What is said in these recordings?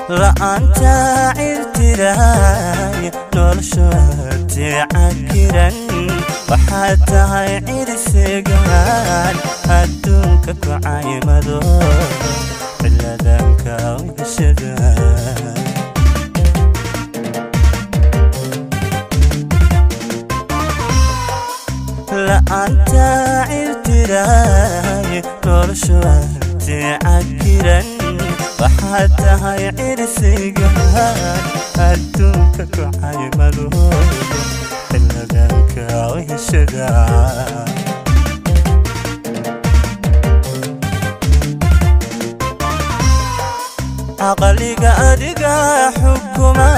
La'aanta cirtiraay noloshooti cakiran, waxaad tahay cirisigaan adduunka ku caymado ciladanka weheshada. La'aanta cirtiraay noloshooti cakiran, waxaad tahay cirisigaan adduunka ku caymado ciladanka weheshada. Caqliga adiga xukuma,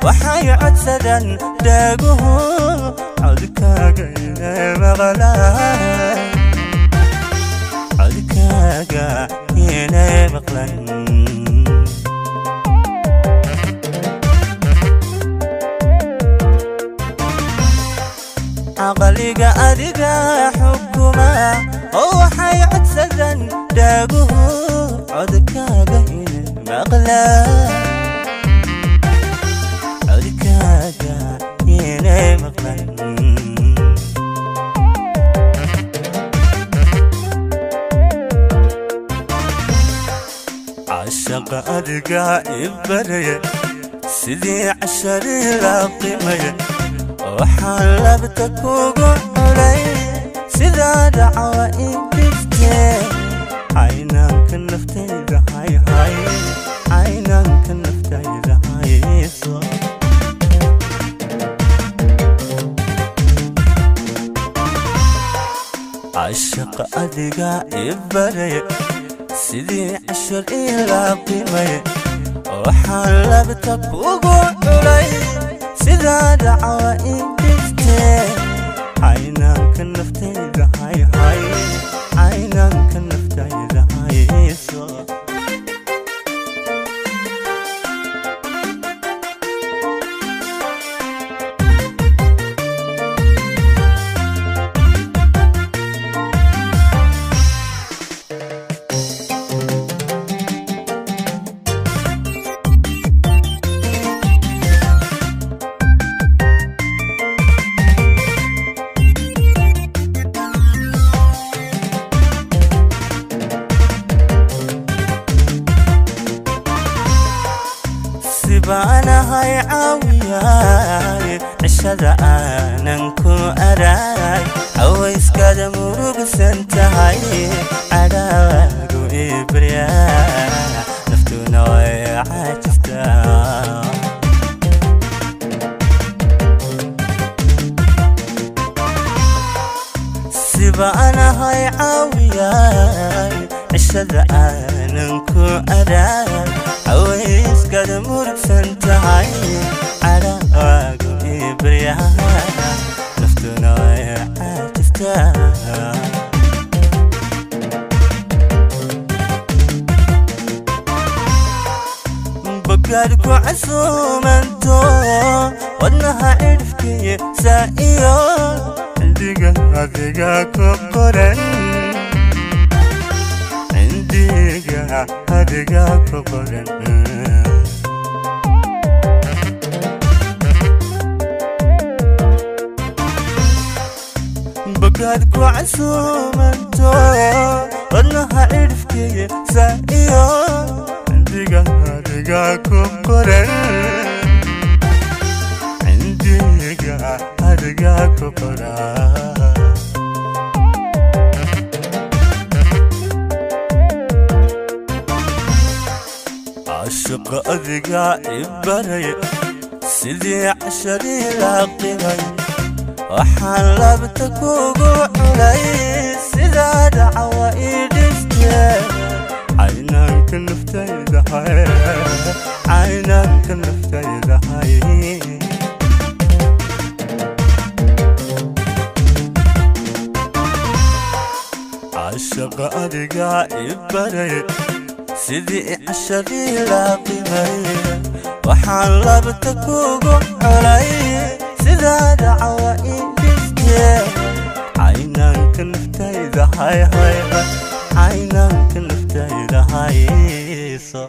waxay codsadaan dhaaguhu codkaaga inay maqlaan, codkaaga inay maqlaan. Caqliga adiga xukuma oo waxay codsadaan dhaaguhu codkaaga inay maqlaan, codkaaga inay maqlaan. Cashaqa adiga ibaraya sidii casharii la qimaya, waxaan labta kugu culay sidaa dhacawa idhigtee caynaanka naftayda hayhay, caynaanka naftayda hayso. Cashaqa adiga ibaraya sidii cashar ilaa qimaya, waxaan labta kugu culay sidaa dhacawa idhigtee caynaanka naftayda hayhay, caynaanka naftayda hayso. Sibaanahay caawiyaay cishada aanan ku araay, hawayskada murugsan tahay cadhaagu ibrya, naftuna way caajistaa. Sibaanahay caawiyaay cishada aanan ku araay, hawayskada murugsan tahay cadhaagu ibrya, naftuna way caajistaa. Bogaad ku casuumanto wadnaha cidhifkiisa iyo cindiga adiga ku qoran, cindiga adiga ku qoran. Bogaad ku casuumanto wadnaha cidhifkiisa iyo cindiga adiga ku qoran, cindiga adiga ku qoran. Cashaqa adiga ibaraya sidii casharii la qimay, waxaan labta kugu culay sidaa dhacawa idhigtee caynaanka naftayda hay, caynaanka naftayda hay. Cashaqa adiga ibaraya sidii casharii la qimay, waxaan labta kugu culay sidaa dhacawa idhigtee caynaanka naftayda hay hay, caynaanka naftayda hayso.